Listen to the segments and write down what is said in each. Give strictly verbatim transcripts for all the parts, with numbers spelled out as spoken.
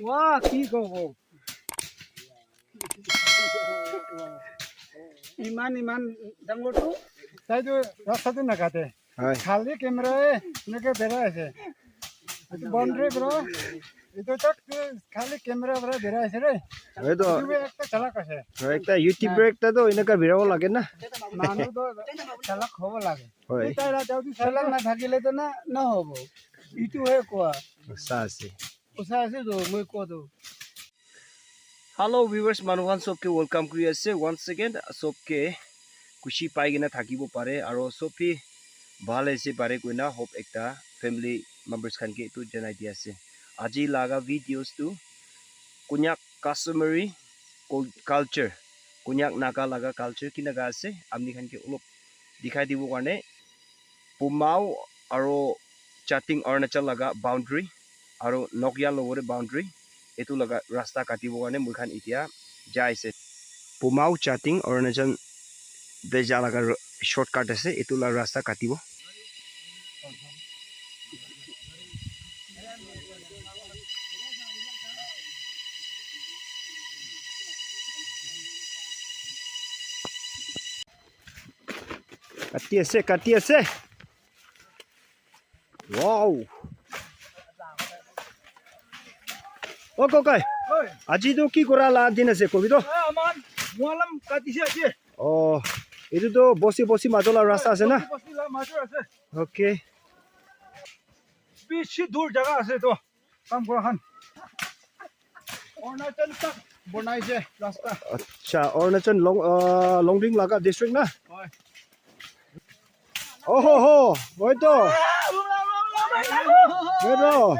Wah, ki kobo? Iman, iman dangor tu. Tai tu rasta tu nakate. Hoi. Khali camera e, nake berai ase. Etu boundary para, etu tak tu khali camera para berai ase re. Hoi to. Etu bhi ekta chalak ase. Hoi, ekta YouTuber ekta to eneka birabo lage na. Manu to chalak hobo lage. Hoi. Ei tai ra jao tu chalak na thakile to na, na hobo. Etu he koa. Sa ase. Osa ase to, moi koa to. Hello viewers, manu khan sob ke welcome kuri ase once again. Sob ke khushi pai kena thakibo pare aro sob bi bhal ase pare koina hope ekta family members khan ke etu janai di ase. Aji laga videos tu Konyak customary cul- culture, Konyak Naga laga culture kinaka ase, amni khan ke olop dikhai dibo karne Pumao aro Chating Arunachal laga boundary aro Nokya logore boundary etu laga rasta katibo karne moi khan etia jai ase. Pumao Chating Arunachal te ja laga ro- shortcut ase, etu la rasta katibo. Kati ase, kati ase. Wow. O kokai. Oi. Aji tu ki kora la din ase kobi to? Ah, aman, mualam katise aji. Oh, etu to bosti bosti majo la rasta ase na? Bosti bosti la majo ase. Okay. Bishi dur jaga ase to. Kam kora khan. Arunachal tak bonai je rasta. Acha, Arunachal long, uh, Longding laga district na? Hoi. Oh ho ho, hoi to. Hoi to.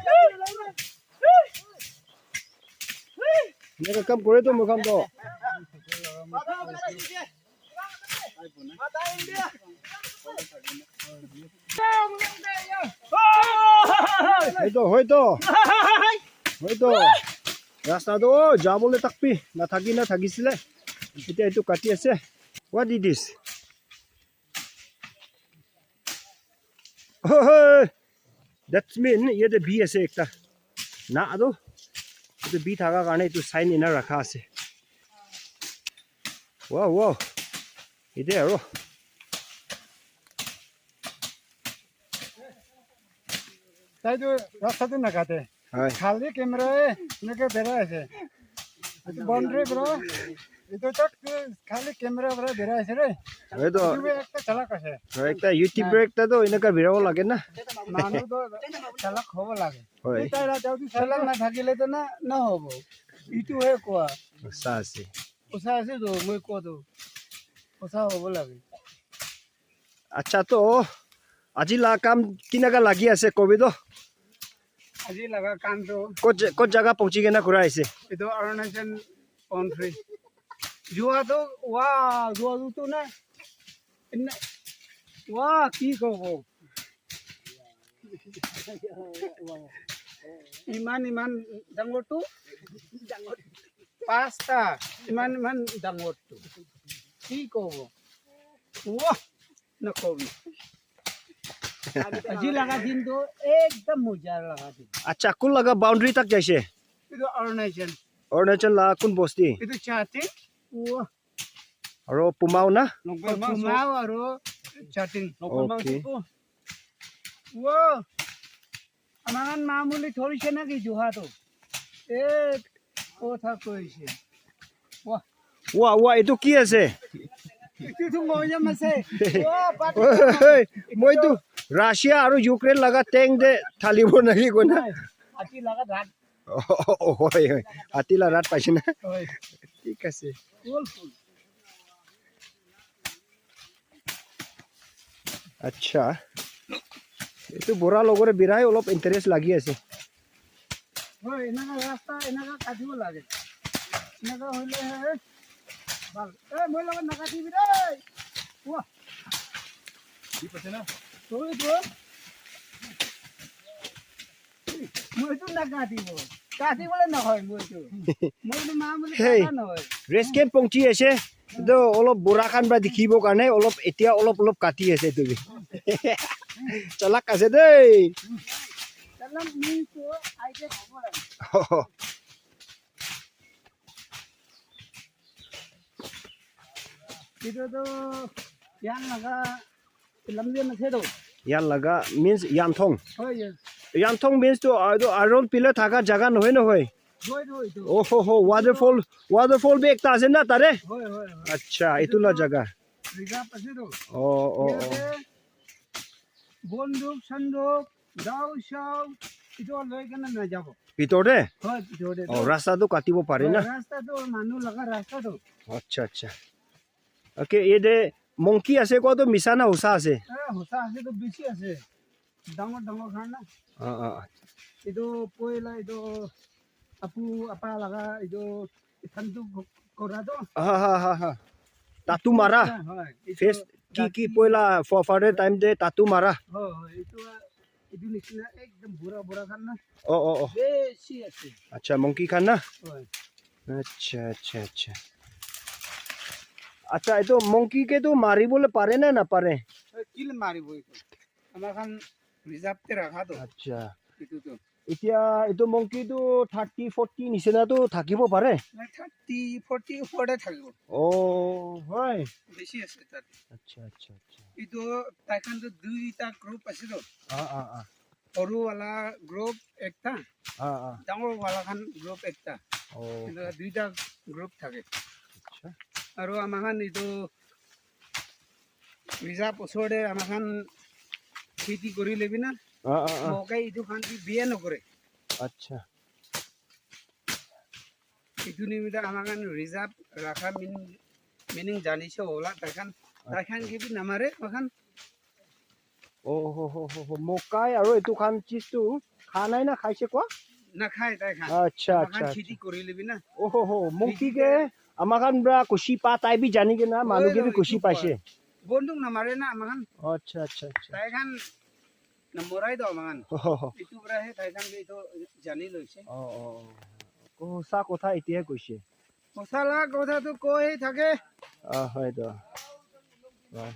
Eneka kam kore to moi khan to. Hoito, hoito. Hoito. Rasta to jabole takpi nathaki na thakisile. Etia etu kati ase. What is this? Oh, hey. That's mean yate bi ase ekta. Na ado. Etu bi thaka karne etu sign ena rakha ase. Wow, wow. Ite aro. Tai tu rasta tu nakate. Hoi. Khali camera e, eneka berai ase. Etu boundary para, etu tak tu khali camera para berai ase re. Hoi to. Etu bhi ekta chalak ase. Hoi, ekta YouTuber ekta to eneka birabo lage na. Manu to chalak hobo lage. Hoi. Tai ra jao tu chalak na thakile to na, na hobo. Etu he koa. Sa ase. Osa ase to, moi koa to. Osa hobo lage. Acha to, aji la kam kinaka lagi ase kobi to? Aji laga kam to. Kot ja- kot jaga pahunchi kena kura ase? Etu Arunachal boundary. Jua to, wah, jua to na. Ena- Wah, ki kobo? Iman, iman dangor tu? Pasta. Iman, iman dangor tu. Ki kobo? Wah, nakobi. Aji laga din tu ekdam moja laga din. Acha, kun laga boundary tak jaise? Etu Arunachal. Arunachal la kun bosti? Etu Chate. Wah. Aro Pumao na? Pumao aro Chating. Okay. Wow. Amaran mamuli thori se na ki juha to. Eh, kotha koise. Wah. Wah, wah, etu ki ase? Etu tu moja ase. Wah, pati. Oi, oi, moi tu Russia aro Ukraine laga tank de thalibo nahi koi na. Ati laga dhat. Oh, hoi, hoi. Hati la rat paise na? Hoi. Thik ase. Full, full. Acha. Etu bura logore birai olop interest lagi ase. Hoi, enaka rasta, enaka katibo lage. Enaka hoile he, bhal. Eh, moi logot nakatibi dei. Wah. Ki paise na? Hoi, bro. Moi tu nakatibo. Katibole nohoi moi tu. Moi tu mamuli Hey. Kata nohoi. Rescue pongchi ase. Etu olop bura khan para dikhibo karne olop etia olop olop kati ase etu bi. Chalak ase dei. Chalak means to I get hobo lage. Itu tu yang laga lamlian ase tu. Yang laga means yanthong. Oh, yes. Yanthong means tu, ah, tu aron pillar thaka jaga nohoi, nohoi? Hoi, hoi, itu. Oh ho ho, waterfall, waterfall bi ekta ase na tare? Hoi, hoi, hoi. Acha, itu la jaga. Reserve ase tu. Oh, oh, oh. Yate bonduk, sanduk, dao, shao, itu loi kena na jabo. Bitor te? Hoi, bitor te. Oh, rasta tu katibo pare na? Hoi, rasta tu manu laga rasta tu. Acha, acha. Okay, yate monkey ase koa tu misa na hosa ase? Eh, hosa ase tu bishi ase. Dangor dangor khan na. Ah, ah, ah. Itu poila itu apu apa laga itu ithan tu ko-, kora tu. Ha, ha, ha, ha. Tattoo mara. Hoi, itu face, ki, ki tattoo. Poila forefather time te tattoo mara. Hoi, hoi, itu, itu nisina ekdam bura bura khan na. Oh, oh, oh. Bishi ase. Acha, monkey khan na? Hoi. Acha, acha, acha. Acha, itu monkey ke tu maribole pare na napare? Eh, kile maribo itu? Amar khan reserve te rakha to. Acha. Itu to. Itya itu monkey tu thirty, forty nisina tu thakibo pare? Na, thirty, forty upor te thakibo. Oh, hoi. Bishi ase tat. Acha, acha, acha. Itu taikhan tu duita group ase to. Ah, ah, ah. Soru wala group ekta, Ah, ah. Dangor wala khan group ekta. Oh. Eneka duita group thake. Acha. Aru amakhan itu reserve osor te amakhan kheti kori lebi na. Ah, ah, ah. Mokai itu khan bi biya nokore. Acha. Itu nimite amakhan reserve rakha meaning, meaning jani se hola taikhan, taikhan ke bi namare amakhan. Oh, ho, ho, ho, ho. Mokai aru itu khan cheese tu kha nai na khaise koa? Na khai taikhan. Acha, amakhan acha, kheti acha. Kori lebi na. Oh, ho, ho. Monkey ke amakhan bra kushi pa tai bi jani ke na manu ke bi kushi paise. Bonduk namare na amakhan. Acha, acha, acha. Taikhan namorai do amakhan. Oh, ho, ho. Itu bra he taikhan ke itu jani loise. Oh, oh, oh. Ko sa kotha itiya koise. Masala kotha tu koi thake. Ah, hoi to. Ah.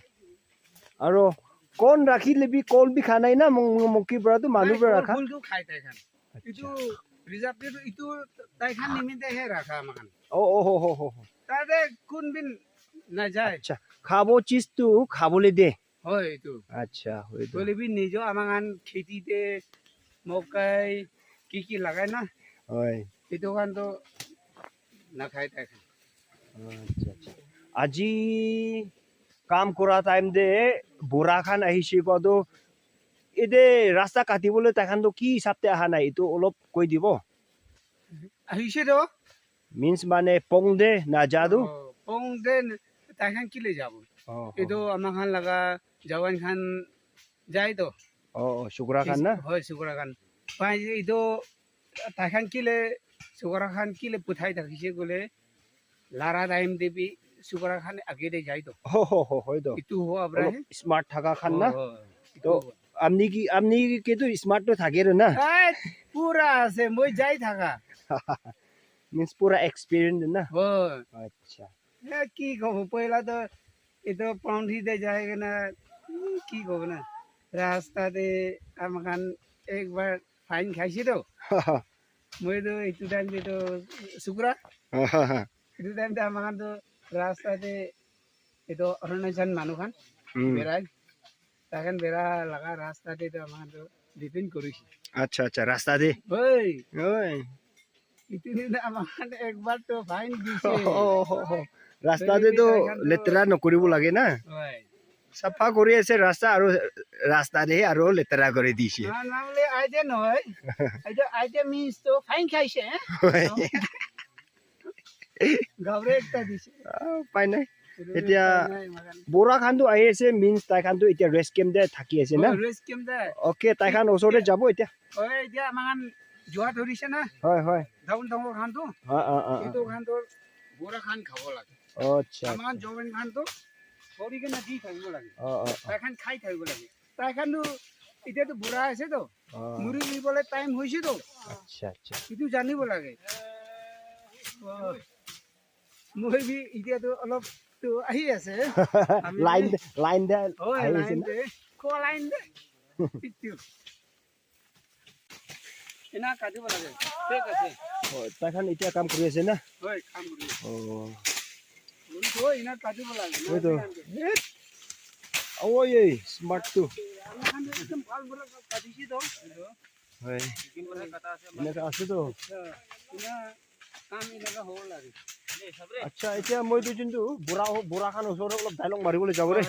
Aro kon rakhi lebi kol bi khanai na mon-, mon-, monkey pra tu manu pra rakha. Kol tu khai tai khan. Acha. Itu reserve te tu itu tai khan nimite he rakha amakhan. Oh, oh, ho, ho, ho, ho. Tate kun bin na jai. Acha. Khabo cheese tu khabole de. Hoi, itu. Acha, hoi to. Hoile bi nijo amakhan kheti te mokai ki ki lagai na. Hoi. Itu khan to nakhai tai khan. Acha, acha. Aji kam kura time te bura khan ahise koa to ete rasta katibole tai khan to ki hisab te aha nai, itu olop koi dibo? Ahise to. Means mane pong de na ja tu? Oh, pong de n-, tai khan kile jabo? Oh, oh. Itu amakhan laga jawan khan jai to. Oh, oh, sukra khan na? Hoi, sukra khan. Pai itu tai khan kile, sukra khan kile puthai thakise kole, lara time te bi sukra khan age te jai to. Ho, ho, ho, hoi to. Itu ho apra olop he? Smart thaka khan na? Oh, oh. To itu ho. Amni ki, amni ki tu smart to thake re na? Ai, pura ase, moi jai thaka. Means pura experience na? Hoi. Acha. Eh, ki kobo, poila to etu boundary te jai kena, hmm, ki kobo na, rasta te amakhan ek bar fine khaise to. Moi to etu time te to sukra. Etu time te amakhan to rasta te etu Arunachal manu khan Hmm. berai. Taikhan bera laga rasta te to amakhan to depend korise. Acha, acha, rasta te. Oi. Oi. Itu din amakhan ekbar to fine dise. Oh, oh, oh. Rasta te to letera nokoribo lage na. Oi. Sapha kori ase rasta aru rasta te aru letera kori dise. Na, na bole aite nohoi. Aite, aite means to fine khaise, eh? Oi. Gaure ekta dise. Ah, upai nai. Etu etia upai nai, makan. Bura khan tu ahi ase, means tai khan tu etia rest camp te thaki ase na? Oh, rest camp te. Okay, tai khan osor te jabo etia. Oi, etia makan jua thorise na? Hoi, hoi. Down down khan tu. Ah, ah, ah, ah. Etu khan tu bura khan khabo lage. Acha. Makan joven khan tu thori kena di thakibo lage. Ah, ah, ah. Tai khan khai thakibo lage. Tai khan tu etia tu bura ase to. Ah. Muri bole time hoise to. Acha, acha. Etu janibo lage. Oh. Moi bi etia to olop to ahi ase. Ami line bi te, line te ahi ase na? Line te. Ko line te. Etu. Ena katibo lage. Thik ase. Oh, tai khan etia kam kori ase na? Hoi, kam kori ase. Oh. Oi to. Oi, ei, smart tu. Hoi. Eneka ase to. Acha, etia moi tu juntu bura, bura khan osor te olop dialogue maribole jabo re.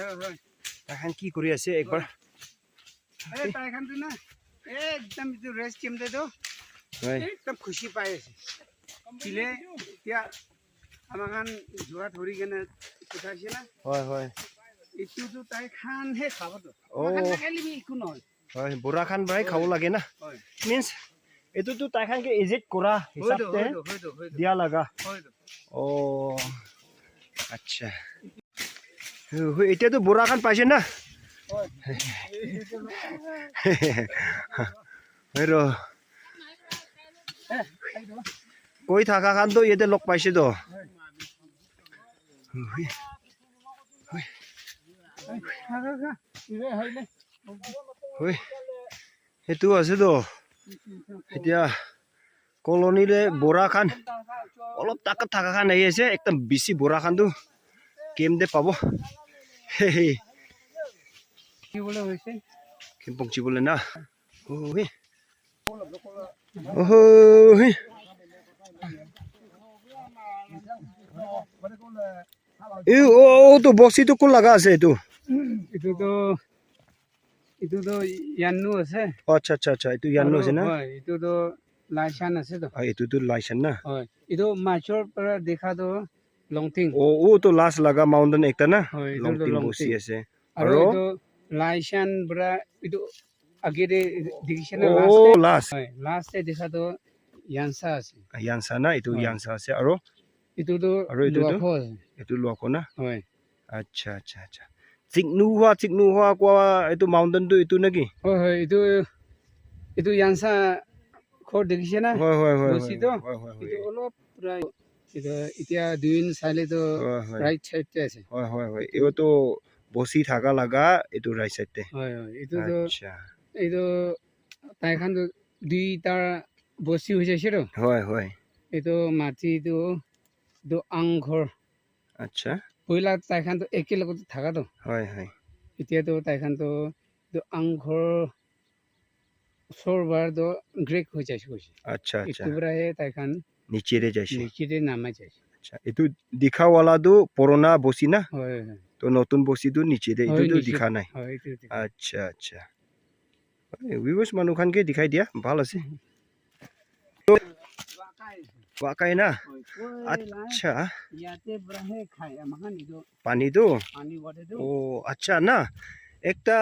Tai khan ki kuri ase ekbar. Aru tai khan tu na, ekdam etu rest camp te tu, hoi, ekdam khushi pai ase. Kile, etia amar khan jua thori kena kotha ase na. Hoi, hoi. Etu tu tai khan he khabo to. Oh. Amar khan nakaile bi eku nohoi. Hoi, bura khan para khabo lage na. Hoi. Means, etu tu tai khan ke eject kora hisab te dia laga. Hoi to. Oh, acha. Hui, etiya tu bura khan paise na? Hero. Koi thaka khan tu yate log paise to. Hui. Hui. Etu ase to. Etiya colony te bura khan olop takat thaka khan ahi ase, ekdam bishi bura khan tu camp te pabo. He he. Camp pokchi bole na. Oh, he. Oh, he. Eh, oh, oh, tu bosti tu kun laga ase tu? Etu tu Etu tu Yannu ase. Oh, acha, acha, acha. Etu Yannu ase na? Hoi, etu tu Laishan ase to. Ah, etu tu Laishan na? Hoi. Etu major para dekha tu Longting. Oh, oh, to last laga mountain ekta na? Hoi, etu tu Longting bosti ase. Aru etu Laishan para etu age te dikhi se na last te? Oh, last. Hoi, last te dekha tu Yansa ase. Ah, Yansa na? Etu Yansa ase. Aru? Etu tu aru etu tu? Luakho ase. Etu Luakho na? Hoi. Acha, acha, acha. Chiknuhua, Chiknuhua koa etu mountain tu etu naki? Hoi, hoi, etu, etu Yansa ghor dekhishe na? Hoi, hoi, hoi, bosti hoi, tu? Hoi, hoi, hoi. Etu olop pura, etu etiya duin saile tu hoi, hoi, right side te ase. Hoi, hoi, hoi. Etu tu bosti thaka laga etu right side te. Hoi, hoi. Etu tu, acha, etu tai khan tu duita bosti hoi jaise to. Hoi, hoi. Etu mati tu, tu ang ghor. Acha. Poila tai khan toh eke logot thaka toh. Hoi, hoi. Etiya toh tai khan toh, toh ang ghor osor para toh grek hoi jaise koise. Acha, acha. Etu para he tai khan niche te jaise. Niche te namai jaise. Acha. Etu dikha wala toh purana bosti na? Hoi, hoi. Toh notun bosti toh niche te. Hoi, etu toh niche dikha nai. Hoi, etu dikha. Acha, acha. Hey, viewers manu khan ke dikhai dia, bhal ase. Wakai. Wakai na? Hoi, hoi, acha. Yate para he khai, ama khan etu. Pani tu? Pani water tu. Oh, acha na. Ekta,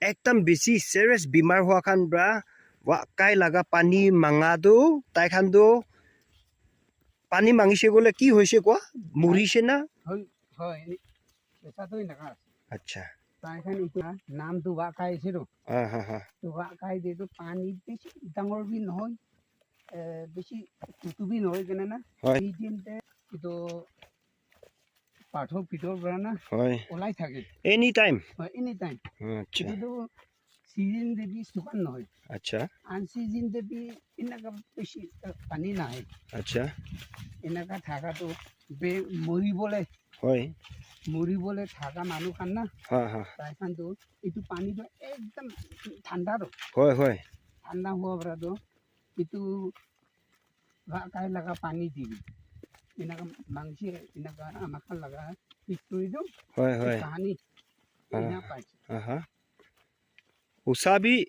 ekdam bisi serious bimar hua khan para wakai laga pani manga tu, tai khan tu pani mangise koile ki hoise koa? Murise na? Hoi, hoi. Acha tu enaka ase. Acha. Tai khan etia naam tu wakai ase to. Ha, ha, ha. To wakai te to pani besi dangor bi nohoi, eh, besi chutu bi nohoi kena na. Hoi. Season te etu pathor bhitor para na, hoi, olai thake. Anytime? Hoi, anytime. Acha. Etu to season te bi sukan nohoi. Acha. Unseason te bi enaka besi, eh, pani nahe. Acha. Enaka thaka to be-, mori bole. Hoi. Mori bole thaka manu khan na. Ha, ha. Tai khan to etu pani to ekdam thanda to. Hoi, hoi. Thanda hua para to etu wakai laga pani dibi. Enaka mangse, enaka ama khan laga history to. Hoi, hoi. Kahani. Ah. Ena paise. Aha. Usa bi,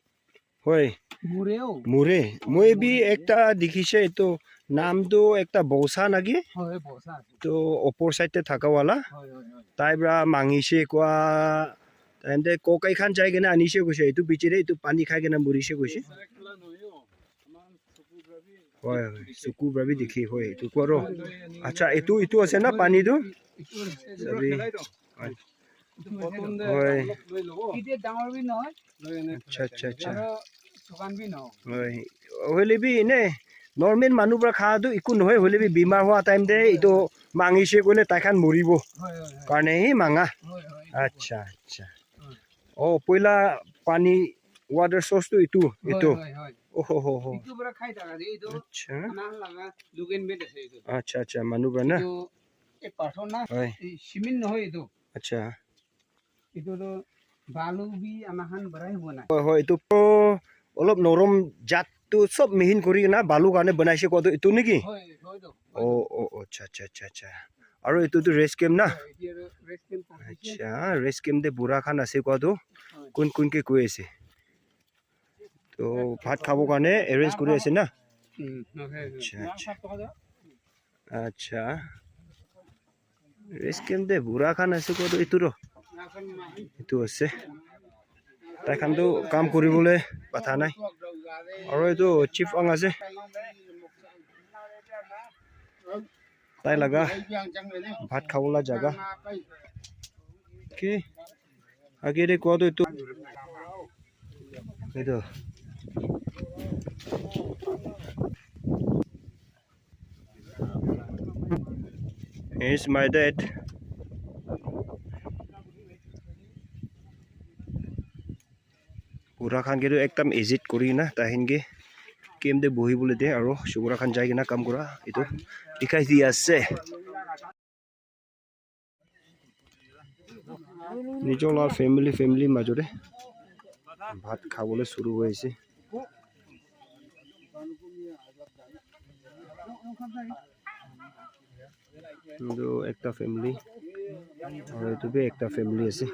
hoi. Mure o. Mure. Moi bi ekta dikhishe, etu naam tu ekta bosa naki? Hoi, bosa ase. Tu opor side te thaka wala. Hoi, hoi, hoi. Tai para mangise koa. Time te kokai khan jai kena anise koise. Etu piche te etu pani khai kena murise koise. Hoi, hoi. Suku para bi dikhi, hoi. Etu koa ro. Acha, etu, etu ase na pani tu? Sabi. Hoi. Etu dangor bi nohoi. Acha, acha, acha. Aro sukan bi nohoi. Hoi. Hoile bi ene normal manu para kha tu eku nohoi, hoile bi bimar hua time te etu mangise koile tai khan moribo. Hoi, hoi, hoi. Karne hi manga. Hoi, hoi, etu acha, acha. Hoi. Oh, poila pani water source tu etu, hoi, etu. Hoi, hoi. Oh, ho, ho, ho. Etu para khai thaka de, etu. Acha. Ama laga local made ase etu. Acha, acha, manu para na? Etu এই পাথৰ না, হয়। এই চিমেণ্ট নহয় এইটো। আচ্ছা। এইটো তো বালু দি আমাৰ খান বনাই হোৱা নাই। হয়, হয়, এইটো তো অলপ নৰম জাত তো চব মিহিন কৰি না বালু কাৰণে বনাইছে কোৱাটো এইটো নেকি? হয়, হয় তো। অ, অ, অ, আচ্ছা, আচ্ছা, আচ্ছা, আচ্ছা। আৰু এইটো তো ৰেষ্ট কেম্প না? হয়, এতিয়া আৰু ৰেষ্ট কেম্প পাতিছে। আচ্ছা, ৰেষ্ট কেম্প দে বুঢ়া খান আছে কোৱাটো। হয়। কোন কোনকে কৈ আছে? তো ভাত খাব কাৰণে এৰেঞ্জ কৰি আছে না? উম, হয়, হয়, হয়। আচ্ছা, আচ্ছা। আচ্ছা। ৰেষ্ট কেম্প দে বুঢ়া খান আছে ক'ত এইটো ৰ? এইটো আছে। তাই খানতো কাম কৰিবলৈ কথা নাই। আৰু এইটো চিফ আং আছে। তাই লাগা ভাত খাবলৈ জাগা। কি? আগেৰে কোৱাটো এইটো। এইটো। Here's my dad. Pura khan ke tu ekdam exit kuri na, tahin ke camp te bohi bole de, aro sukura khan jai kena kam kura, etu dikhai di ase. Nijor la family, family majo de bhat khabole shuru hoi ase. Etu ekta family, aru etu bi ekta family ase.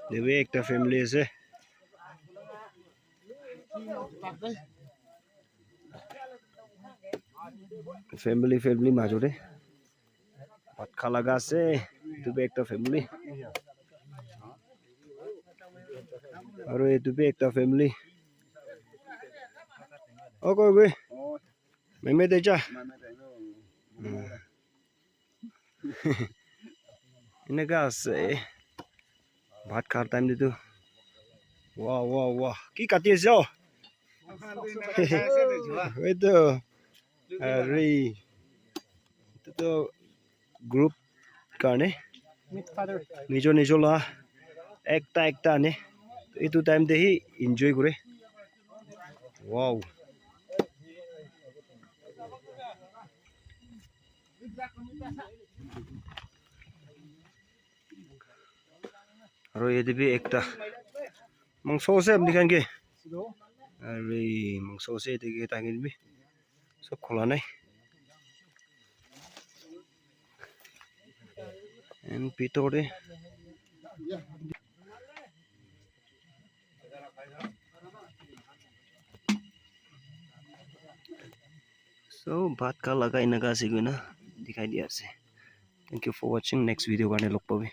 Etu bi ekta family ase. Family, family majo de bhat kha laga ase. Etu bi ekta family. Aru etu bi ekta family. O koi koi. Meme de cha. Hmm. Eneka ase. Bhat khar time te tu. Wah, wah, wah. Ki kati ase, oh? Etu. Are. Etu tu group karne. Nijor, nijor la ekta, ekta ane. Etu time te hi enjoy kore. Wow. Aro yate bi ekta mangso ase apni khan ke? Are mangso ase yate ke tai khan bi sob khola nai. And bitor te So, bhat kha laga eneka ase koina dikhai di ase. Thank you for watching. Next video karne log pabi.